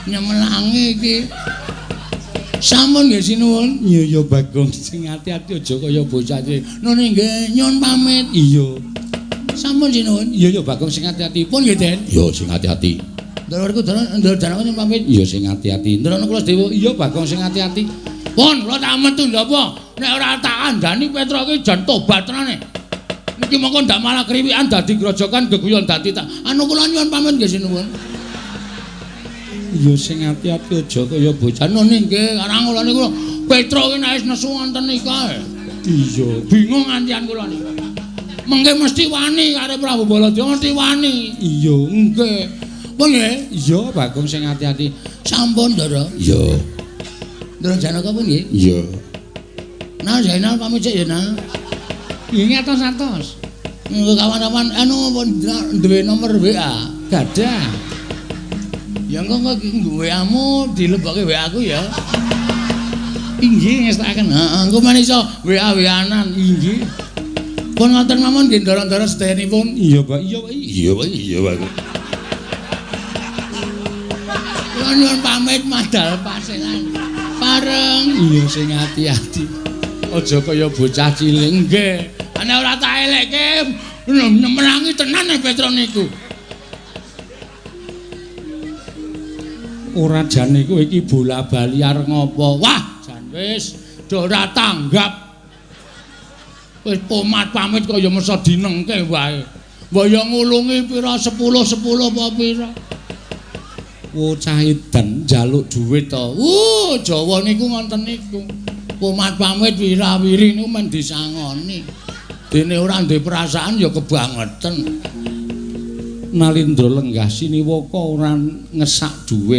Nyemelangi iki. Sampun nggih sinuwun. Iya ya Bagong sing ati-ati aja kaya bocah iki. Nune nggih nyuwun pamit. Iya. Sampun sinuwun. Iya ya Bagong sing ati-ati. Pun nggih Den. Iya sing ati-ati. Ndara Werkudara, Ndara Janaka nyuwun pamit. Iya sing ati-ati. Ndara Nakula Dewa. Iya Bagong sing ati-ati. Pun kula tak metu ndapa. Nek ora tak kandhani Petruk iki jan tobat tenane. Niki mongko ndak malah kriwikan dadi grojokan geguyon dadi tak. Anu kula nyuwun pamit nggih sinuwun. Iya sing ati-ati aja kaya bocah nune nggih karang kula niku Petruk iki nek wis nesu wonten nika. Iya, bingung ngantian kula niku. Mengke mesti wani karo Prabu Baladewa mesti wani. Iya, nggih. Pun nggih? Iya, Bagong sing ati-ati. Sampun, Ndara. Iya. Ndara Janaka pun nggih? Iya. Nah, Zainal pamit sik ya, Nal. Nggih atos-atos. Engko kawan-kawan anu pun duwe nomor WA. Gadah. Ya engko kok WA-mu dilebokke WA aku ya. Inggih ngestakaken. Heeh, engko men iso WA-WA-nan. Inggih. Pun ngoten mawon nggih ndara-ndara sedayanipun. Iya, Pak. Iya, Pak. Iya, Pak. Iya, Pak. Kula nyuwun pamit madal paselan. Pareng. Iya sing ati-ati. Aja kaya bocah cilik. Nggih. Ana ora tak elekke nyemelangi tenan Petruk niku. Ora jane kowe iki bola-bali arep ngopo? Wah, jan wis do ora tanggap. Wis pomat pamit kaya mesa dinengke wae. Mbok ya ngulungi pira 10 10 apa pira. Bocah edan njaluk dhuwit to. Jawa niku ngoten niku. Pomat pamit wirawiri niku men disangoni. Dene ora ndek perasaan ya kebangeten. Nalindra lenggah siniwaka ora ngesak dhuwit.